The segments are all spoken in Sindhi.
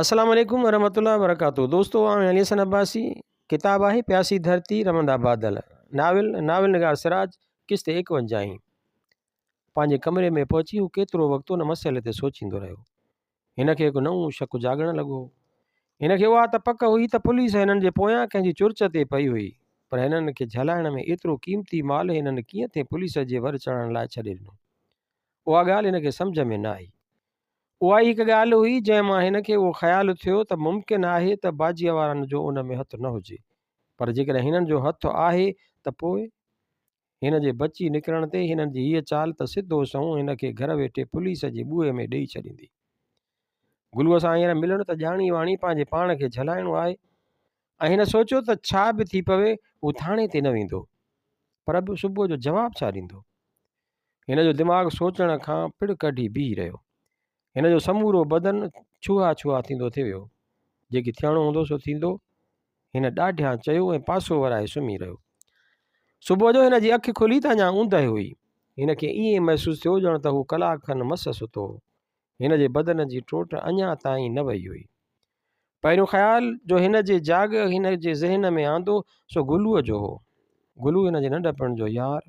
السلام عليڪم ورحمة الله وبرڪاته دوستو آئون علي حسن عباسي ڪتاب آهي پياسي ڌرتي رمندا بادل ناول ناول نگار سراج قسط ايڪونجاهين پنهنجي ڪمري ۾ پهچي هو ڪيترو وقت ان مسئلي تي سوچيندو رهيو هن کي هڪ نئون شڪ جاڳڻ لڳو هن کي اها ته پڪ هئي ته پوليس هنن جي پويان ڪنهن جي چرچ تي پئي هئي پر هنن کي جهلائڻ ۾ ايترو قيمتي مال هنن ڪيئن ٿي پوليس جي ور چڙهڻ لاء ڇڏي ڏنو اها ڳالهه هن کي سمجهه ۾ نه آئي اها ئي هڪ ڳالهه هئي جنهن مان هن کي اهو خيال ٿيو ته ممڪن آهي ته باجيء وارن جو ان ۾ هٿ نه هجي پر جيڪڏهن هنن جو هٿ آهي ته پوء؟ هن جي بچي نڪرڻ تي هنن جي هيء چال ته سڌو سنئون هن کي گهر ويٺي پوليس جي ٻوهي ۾ ڏيئي ڇڏيندي. گلوء سان هينئر ملڻ ته ڄاڻي واڻي پنهنجي پاڻ کي جهلائڻو آهي ۽ هن سوچيو ته ڇا به ٿي پوي هو ٿاڻي تي نه ويندو پر به صبح جو جواب ڇا ڏيندو؟ هن جو دماغ سوچڻ کان پڙ ڪڍي بيهي رهيو. هن جو سمورو بدن ڇوها ڇوها ٿيندو ٿي ويو. جيڪي ٿيڻو هوندو سو ٿيندو. هن ڏاڍيان چيو ۽ پاسو ورائي سمهي رهيو. صبح جو هن جي اک کلي ته اڃا اوندهه هئي. هن کي ائين محسوس ٿيو ڄڻ ته هو ڪلاڪ کن مس ستو هو. هن جي بدن جي ٽوٽ اڃا تائين نه وئي هئي. پهريون خيال جو هن جي جاڳ هن جي ذهن ۾ آندو سو گلوء جو هو. گلو هن جي ننڍپڻ جو يار،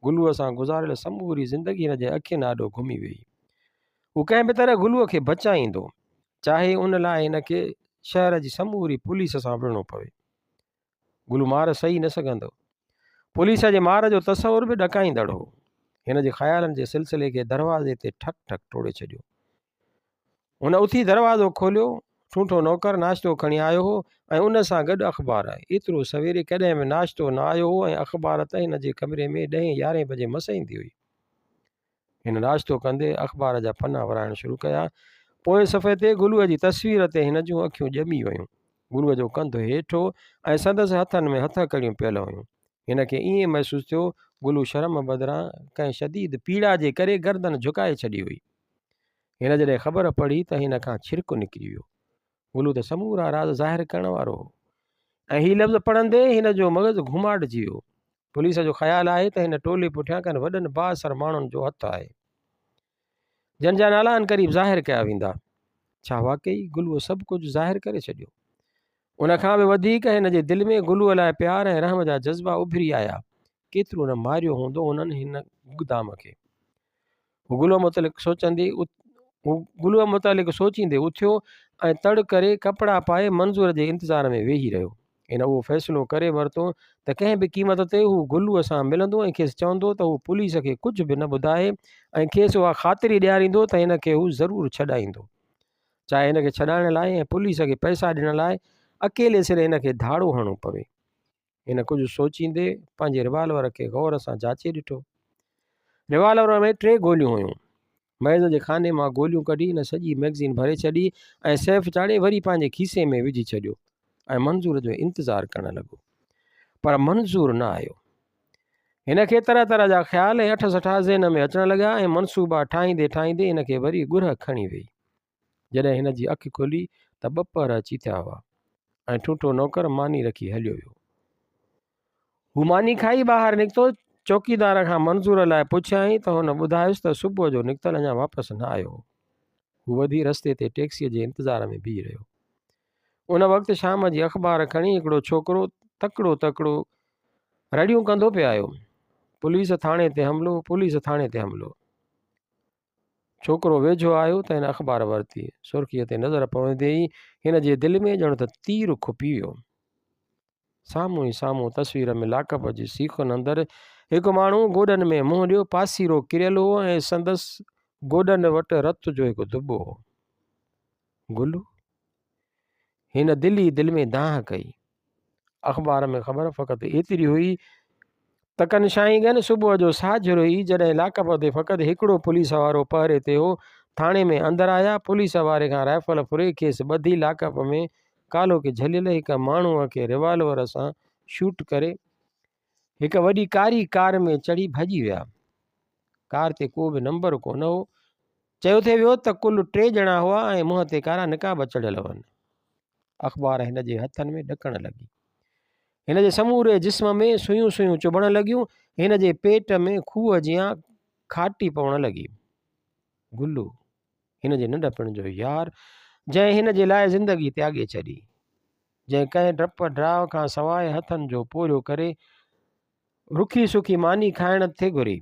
گلوء سان گذاريل سموري زندگي هن جي اکين آڏو گهمي ويئي. هو ڪنهن به طرح گلوء کي بچائيندو، چاهي ان لاء هن کي شهر جي سموري پوليس سان وڙهڻو پوي. گلو مار سهي نه سگهندو. پوليس جي مار جو تصور به ڏڪائيندڙ هو. هن جي خيالن جي سلسلي کي دروازي تي ٺڪ ٺڪ ٽوڙي ڇڏيو. هن اٿي دروازو کوليو. ٺونٺو نوڪر ناشتو کڻي آيو هو ۽ ان سان گڏ اخبار. ايترو سويري ڪڏهن به ناشتو نه آيو هو ۽ اخبار ته هن جي ڪمري ۾ ڏهين يارهين بجي مس ايندي هئي. هن ناشتو ڪندي اخبار جا پنا ورائڻ شروع ڪيا. پوئين صفحي تي گلوء جي تصوير تي هن جون اکيون ڄمي ويون. گلوء جو ڪنڌ هيٺ هو ۽ سندس هٿن ۾ هٿڪڙيون پيل هيون. هن کي ائين محسوس ٿيو گلو شرم بدران ڪنهن شديد پيڙا جي ڪري گردن جهڪائي ڇڏي هئي. هن جڏهن خبر پڙهي ته هن کان ڇرڪ نڪري ويو. گلو ته سمورا راز ظاهر ڪرڻ وارو هو ۽ هي لفظ پڙهندي هن جو مغز گهوماٽجي ويو. پوليس جو خيال آهي ته هن ٽولي پٺيان ڪن وڏن بااثر ماڻهن جو هٿ آهي، جن جا نالا عنقريب ظاهر ڪيا ويندا. ڇا واقعي گلوء سڀ ڪجهه ظاهر ڪري ڇڏيو؟ ان کان به وڌيڪ هن جي دل ۾ گلوء لاء پيار ۽ رحم جا جذبا اڀري آيا. ڪيترو نه ماريو هوندو انهن هن گدام کي. هو گلوء متعلق سوچندي هو گلوء متعلق سوچيندي اٿيو ۽ تڙ ڪري ڪپڙا پائي منظور جي انتظار ۾ ويهي رهيو. هن اهو فيصلو ڪري ورتو ته ڪنهن به قيمت تي هو گلوء سان ملندو ۽ کيس چوندو ته هو پوليس کي ڪجهه به نه ٻڌائي ۽ کيس اها خاطري ڏياريندو ته هن کي هو ضرور ڇڏائيندو. چاهي هن کي ڇڏائڻ لاء ۽ پوليس کي پئسا ڏيڻ لاء اڪيلي سر هن کي ڌاڙو هڻڻو پوي. هن ڪجهه سوچيندي پنهنجي ريوالور کي غور سان جاچي ڏٺو. ريوالور ۾ ٽي گوليون هيون. ميز جي خاني مان گوليون ڪڍي هن سڄي مئگزين ڀري ڇڏي ۽ سيف چاڙهي وري پنهنجي کيسي ۾ وجهي ڇڏيو ۽ منظور جو انتظار ڪرڻ لڳو. پر منظور نه آيو. هن کي طرح طرح جا خيال ۽ اٺ سٺا ذهن ۾ اچڻ لڳا ۽ منصوبا ٺاهيندي ٺاهيندي هن کي وري ڳرهه کڻي ويئي. جڏهن هن جي اک کلي ته ٻه پهر اچي ٿيا هئا ۽ ٺونٺو نوڪر ماني رکي هليو ويو. هو ماني کائي ٻاهر نڪتو، چوڪيدار کان منظور لاء پڇيائين ته هن ٻڌايس ته صبح جو نڪتل اڃا واپس نه آيو هو. هو وڌي رستي تي ٽيڪسيء جي انتظار ۾ بيهي رهيو. ان وقت شام جي اخبار کڻي هڪڙو ڇوڪرو تڪڙو تڪڙو رڙيون ڪندو پئي آيو، پوليس ٿاڻي تي حملو، پوليس ٿاڻي تي حملو. ڇوڪرو ويجهو آيو ته هن اخبار ورتي. سرخيء تي نظر پوندي ئي هن جي دل ۾ ڄڻ ته تير کپي ويو. سامهون ئي سامهون تصوير ۾ لاڪپ جي سيخن اندر هڪ ماڻهو گوڏن ۾ منهن ڏيو پاسيرو ڪريل هو ۽ سندس گوڏن وٽ رت جو هڪ دٻو هو. گلو! هن دل ئي دل ۾ دانهن ڪئي. اخبار ۾ خبر فقط ايتري هئي ته ڪن شاهينگن صبح جو ساجهرو ئي جڏهن لاڪپ تي فقط هڪڙو پوليس وارو پهري تي هو، ٿاڻي ۾ اندر آيا، پوليس واري کان رائفل ڦري کيس ٻڌي لاڪپ ۾ ڪالهوڪي جهليل هڪ ماڻهوء کي ريوالور سان شوٽ ڪري هڪ وڏي ڪاري ڪار ۾ چڙهي ڀڄي ويا. ڪار تي ڪو به نمبر ڪونه هو. چيو ٿي ويو ته ڪل ٽي ڄڻا هئا ۽ منهن تي ڪارا نقاب چڙهيل هئن. اخبار هن جي هٿن ۾ ڏڪڻ لڳي. هن جي سموري جسم ۾ سيون سيون چڀڻ لڳيون. هن جي پيٽ ۾ کوهه جيان کاٽي پوڻ لڳي. گلو، هن جي ننڍپڻ جو يار، جنهن هن جي لاء زندگي تياڳي ڇڏي. جنهن ڪنهن ڊپ ڊراء کان سواء هٿن جو پورهيو ڪري رکي سکي ماني کائڻ ٿي گهري.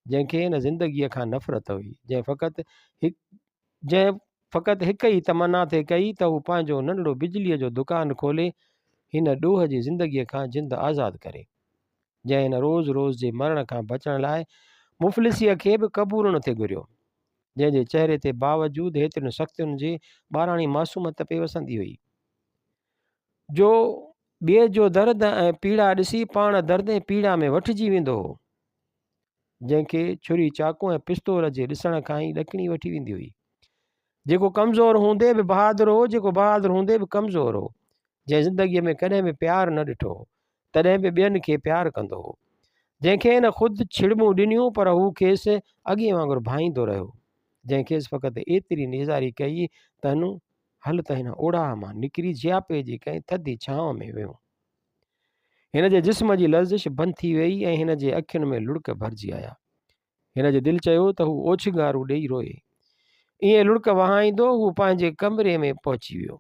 جنهن کي هن زندگيء کان نفرت هئي، جنهن فقط هڪ جنهن فقط هڪ ئي تمنا ٿي ڪئي ته هو پنهنجو ننڍڙو بجليء جو دڪان کولي هن ڏوهه جي زندگيء کان جند آزاد ڪري. جنهن هن روز روز جي مرڻ کان بچڻ لاء مفلسيء کي به قبولڻ ٿي گهريو. جنهن جي چهري تي باوجود هيترين سختين جي ٻاراڻي معصوميت پئي وسندي هئي. جو ٻئي جو درد ۽ پيڙا ڏسي پاڻ درد ۽ پيڙا ۾ وٺجي ويندو هو. جنهن کي ڇري چاقو ۽ پستول جي ڏسڻ کان ئي ڏڪڻي وٺي ويندي هئي. جيڪو ڪمزور هوندي به بهادر هو، جيڪو بهادر هوندي به ڪمزور هو، جنهن زندگيء ۾ ڪڏهن به پيار نه ڏٺو هو، تڏهن به ٻين کي پيار ڪندو هو. جنهن کي هن خود ڇڙٻون ڏنيون پر هو کيس اڳئين وانگر ڀائيندو رهيو. جنهن کيس فقط ايتري نيزاري ڪئي ته هنو هل ته هن اوڙاهه مان نڪري جياپي جي ڪنهن ٿڌي ڇانو ۾ ويهون. هن جي جسم جي لرزش بند ٿي ويئي ۽ هن جي اکين ۾ لڙڪ ڀرجي آيا. هن جي دل چيو ته هو اوڇنگارون ڏيئي روئي. ائين لڙڪ وهائيندو هو پنهنجي ڪمري ۾ پهچي ويو.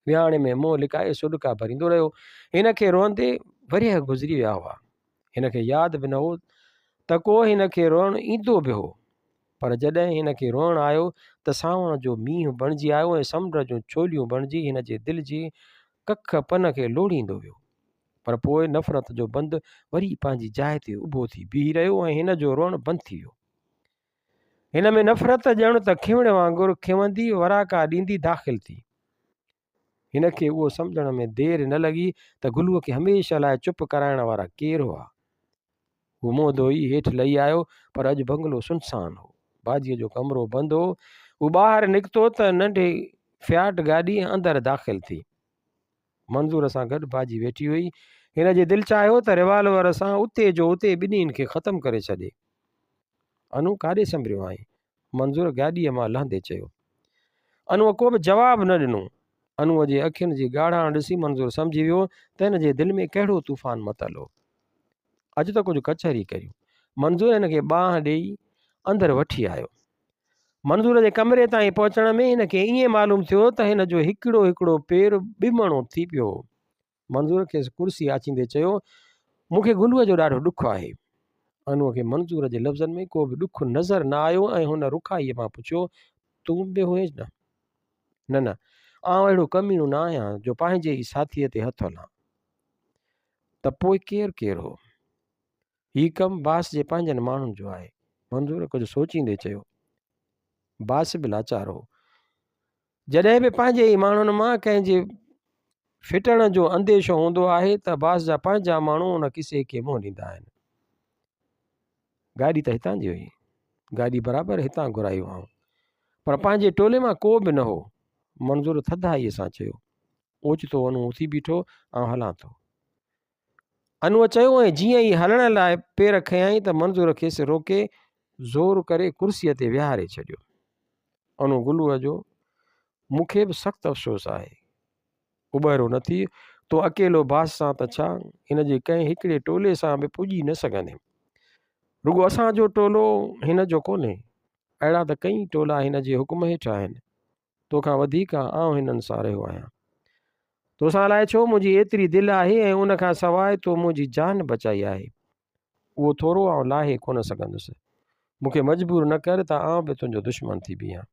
ويهاڻي ۾ منهن لڪائي سڏڪا ڀريندو رهيو. هن کي روئندي ورهيه گذري ويا هئا. هن کي ياد به نه هو ته ڪو هن کي روئڻ ايندو به هو. پر جڏهن هن کي روئڻ آيو ته سانوڻ جو مينهن بڻجي آيو ۽ سمنڊ جون ڇوليون بڻجي هن جي دل جي ڪک پن کي لوڙهيندو ويو. پر پوء نفرت جو بند وري پنهنجي جاء تي اڀو ٿي بيهي رهيو ۽ هن جو روئڻ بند ٿي ويو. هن ۾ نفرت ڄڻ ته کيوڻي وانگر کيوندي وراڪا ڏيندي داخل ٿي. هن کي اهو سمجهڻ ۾ دير نه لڳي ته گلوء کي هميشه لاء چپ ڪرائڻ وارا ڪير هئا. هو منهن ڌوئي هيٺ لهي آيو، پر اڄ بنگلو سنسان هو. باجيء جو ڪمرو بند هو. هو ٻاهر نڪتو ته ننڍي فياٽ گاڏي اندر داخل ٿي. منظور سان گڏ باجي ويٺي هئي. هن جي دل چاهيو ته ريوالور سان اتي جو اتي ٻنهين کي ختم ڪري ڇڏي. انو ڪاڏي سنڀريو آهين؟ منظور گاڏيء مان لهندي چيو. انوء ڪو به جواب نه ڏنو. انوء جي اکين جي ڳاڙهاڻ ڏسي منظور سمجهي ويو ته هن جي دل ۾ ڪهڙو طوفان متل هو. اچ ته ڪجهه ڪچهري ڪريون. منظور هن کي ٻانهن ڏيئي اندر وٺي آيو. منظور جي ڪمري تائين پهچڻ ۾ هن کي ائين معلوم ٿيو ته هن جو هڪڙو هڪڙو پير ٻمڻو ٿي پيو هو. منظور کيس ڪرسي آڇيندي چيو، مون کي گلوء جو ڏاڍو ڏک آهي. انوء کي منظور جي لفظن ۾ ڪو به ڏک نظر نه آيو ۽ هن رکائيء مان پڇيو، تون به هئين نه؟ نه نه، آئون اهڙو ڪميڻو نه آهيان جو پنهنجي ئي ساٿيء تي هٿ هلان. ته پوء ڪير ڪير هو؟ هي ڪم باس جي پنهنجن ماڻهن جو آهي. منظور ڪجهه سوچيندي چيو. باس به لاچار هو. جڏهن به پنهنجي ئي ماڻهن مان ڪنهن جي ڦٽڻ جو انديشو هوندو آهي ته باس جا پنهنجا ماڻهو ان قصي کي منهن ڏيندا آهن. گاڏي ته هتان جي هئي. گاڏي برابر هتان گهرائي هئائون. پر پنهنجي ٽولي مان ڪو به نه هو. منظور ٿڌائيء سان چيو. اوچتو انو اٿي بيٺو، آئون هلان ٿو. انوء چيو ۽ جيئن ئي هلڻ لاء پير کنيائين ته منظور کيس روڪي زور ڪري ڪرسيء تي ويهاري ڇڏيو. انو گلوء جو مون کي به سخت افسوس آهي. اٻهرو نه ٿيء، تون اڪيلو باس سان ته ڇا، هن جي ڪنهن هڪڙي ٽولي سان به پڄي نه سگهندين. رڳو اسان جو ٽولو هن جو ڪونهي، اهڙا ته ڪئين ٽولا هن جي حڪم هيٺ آهن. توکان وڌيڪ آئون هنن سان رهيو آهيان. توسان الائي ڇو منهنجي ايتري دل آهي ۽ ان کان سواء تو منهنجي جان بچائي آهي. اهو ٿورو آئون لاهي ڪونه سگهندس. مون کي مجبور نه ڪر ته آئون به تنهنجو دشمن ٿي بيهان.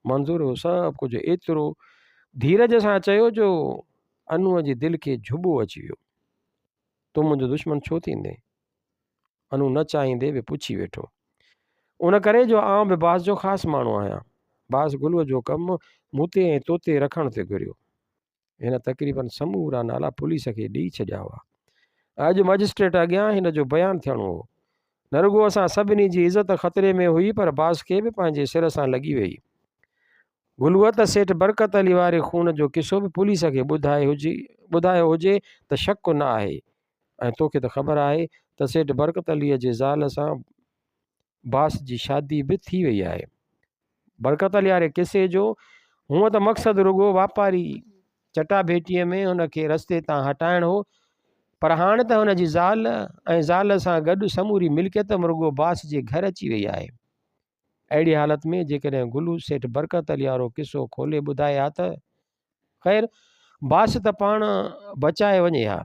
منظور اهو سڀ ڪجهه ايترو ڌيرج سان چيو جو انوء جي دل کي جهٻو اچي ويو. تون منهنجو دشمن ڇو ٿيندين؟ انو نه چاهيندي به پڇي ويٺو. ان ڪري جو آئون به باس جو خاص ماڻهو آهيان. باس گلوء جو ڪم مون تي ۽ توتي رکڻ تي گهريو. هن تقريبن سمورا نالا پوليس کي ڏيئي ڇڏيا هئا. اڄ مئجسٽريٽ اڳيان هن جو بيان ٿيڻو هو. نه رڳو اسان سڀني جي عزت خطري ۾ هئي پر باس کي به پنهنجي سر سان لڳي ويئي. گلوء ته سيٺ برڪت علي واري خون جو قصو به پوليس کي ٻڌايو هجي ته شڪ نه آهي ۽ توکي ته خبر آهي ته سيٺ برڪت عليء جي زال سان باس جي شادي به ٿي وئي آهي. برڪت علي واري قصي جو هونء ته مقصد رڳو واپاري چٽاڀيٽيء ۾ هن کي رستي تان هٽائڻ هو، پر هاڻ ته هن جي زال ۽ زال سان گڏ سموري ملڪيت به رڳو باس جي گهر اچي وئي آهي. اهڙي حالت ۾ جيڪڏهن گلو سيٺ برڪت علي وارو قصو کولي ٻڌائي ها ته خير باس ته پاڻ بچائي وڃي ها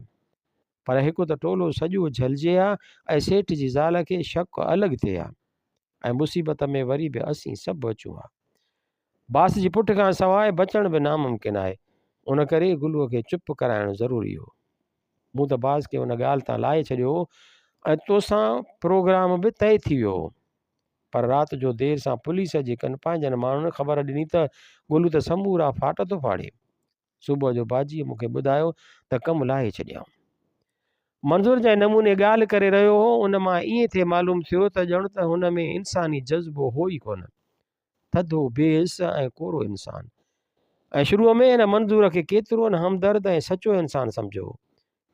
پر هڪ ته ٽولو سڄو جهلجي ها ۽ سيٺ جي زال کي شڪ الڳ ٿئي ها ۽ مصيبت ۾ وري به اسين سڀ اچون ها. باس جي پٺ کان سواء بچڻ به ناممڪن آهي. ان ڪري گلوء کي چپ ڪرائڻ ضروري هو. مون ته باس کي ان ڳالهه تان لاهي ڇڏيو هو ۽ توسان پروگرام به طئي ٿي ويو هو. پر رات جو دير سان پوليس جي ڪن پنهنجن ماڻهن خبر ڏني ته گلو ته سمورا ڦاٽ ٿو ڦاڙي. صبح جو باجيء مون کي ٻڌايو ته ڪم لاهي ڇڏيائون. منظور جنهن نموني ڳالهه ڪري رهيو هو، ان مان ائين ٿي معلوم ٿيو ته ڄڻ ته هن ۾ انساني جذبو هو ئي ڪونه. ٿڌو، بي حس ۽ ڪورو انسان. ۽ شروع ۾ هن منظور کي ڪيترو نه همدرد ۽ سچو انسان سمجهيو هو.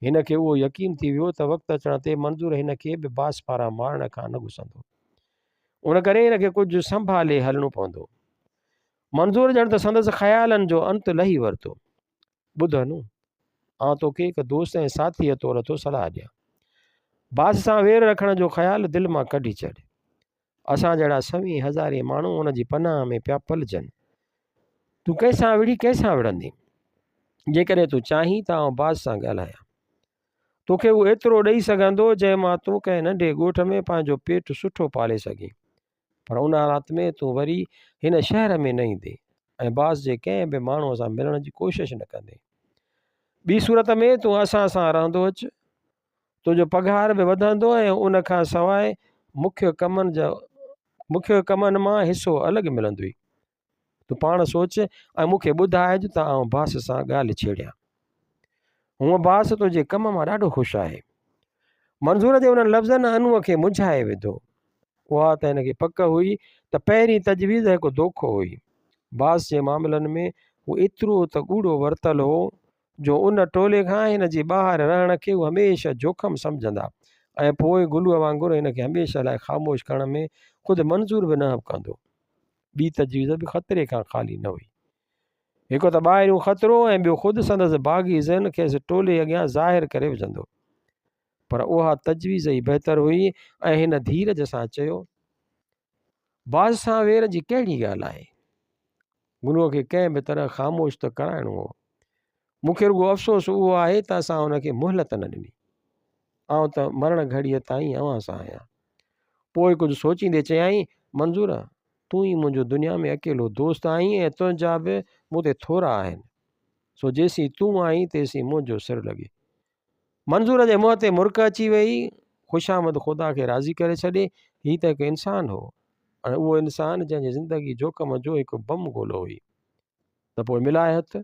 هن کي اهو يقين ٿي ويو ته وقت اچڻ تي منظور هن کي به باس پاران مارڻ کان نه گسندو. ان ڪري هن کي ڪجهه سنڀالي هلڻو پوندو. منظور ڄڻ ته سندس خيالن جو انت لهي ورتو. ٻڌ انو، آئون توکي هڪ دوست ۽ ساٿيء طور ٿو صلاح ڏيان. باس سان وير رکڻ جو خيال دل مان ڪڍي ڇڏ. اسان جهڙا سوين هزارين ماڻهو ان جي پناهه ۾ پيا پلجن. تون ڪنهن سان وڙهي ڪنهن سان وڙهندين؟ جيڪڏهن تون چاهين ته آئون باس سان ڳالهايان. توکي هو ايترو ڏئي سگهندو جنهن مان تون ڪنهن ننڍي ڳوٺ ۾ پنهنجو پيٽ سٺو پالي سگهين. پر ان حالت ۾ تون وري هن شهر ۾ نه ايندين ۽ باس جي ڪنهن به ماڻهوء سان ملڻ جي ڪوشش نه ڪندين. ٻي صورت ۾ تون اسان سان رهندو اچ. تنهنجو پگهار به وڌندو ۽ ان کان سواء مکيه ڪمن جا مکيه ڪمن مان حصو الڳ ملندوئي. تون پاڻ سوچ ۽ مون کي ٻڌائج ته آئون باس سان ڳالهه ڇيڙيان. هونء باس تنهنجي ڪم مان ڏاڍو خوش آهي. منظور جي انهن لفظن انوء کي منجهائي وڌو. اها ته هن کي پڪ هئي ته پهرين تجويز هڪ دوکو هئي. باس جي معاملن ۾ هو ايترو ته ڳوڙهو ورتل هو جو ان ٽولي کان هن جي ٻاهر رهڻ کي هو هميشه جوکم سمجهندا ۽ پوء گلوء وانگر هن کي هميشه لاء خاموش ڪرڻ ۾ خود منظور به نه هٻڪندو. ٻي تجويز به خطري کان خالي نه هئي. هڪ ته ٻاهريون خطرو ۽ ٻيو خود سندس باغي ذهن کيس ٽولي اڳيان ظاهر ڪري وجهندو. پر اها تجويز ئي بهتر هئي ۽ هن ڌيرج سان چيو، باز سان وير جي ڪهڙي ڳالهه آهي؟ گلوء کي ڪنهن به طرح خاموش ته ڪرائڻو هو. مون کي رڳو افسوس اهو آهي ته اسان هن کي مهلت نه ڏني. آئون ته مرڻ گهڙيء تائين اوهان سان آهيان. پوء ڪجهه سوچيندي چيائين، منظور، تون ئي منهنجو دنيا ۾ اڪيلو دوست آهين ۽ تنهنجا به مون تي ٿورا آهن. سو جيسين تون آهين تيسين منهنجو سر لڳي. منظور جي منهن تي مرڪ اچي ويئي. خوشامد خدا کي راضي ڪري ڇڏي. هي ته هڪ انسان هو ۽ اهو انسان جنهن جي زندگي جوکم جو هڪ بم گولو هئي. ته پوء ملاء هٿ.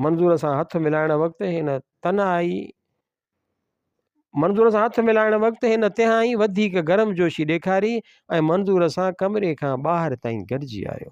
منظور سان هٿ ملائڻ وقت هن تنهائي منظور سان هٿ ملائڻ وقت هن تهائين وڌيڪ گرمجوشي ڏيکاري ۽ منظور سان ڪمري کان ٻاهر تائين گڏجي آيو.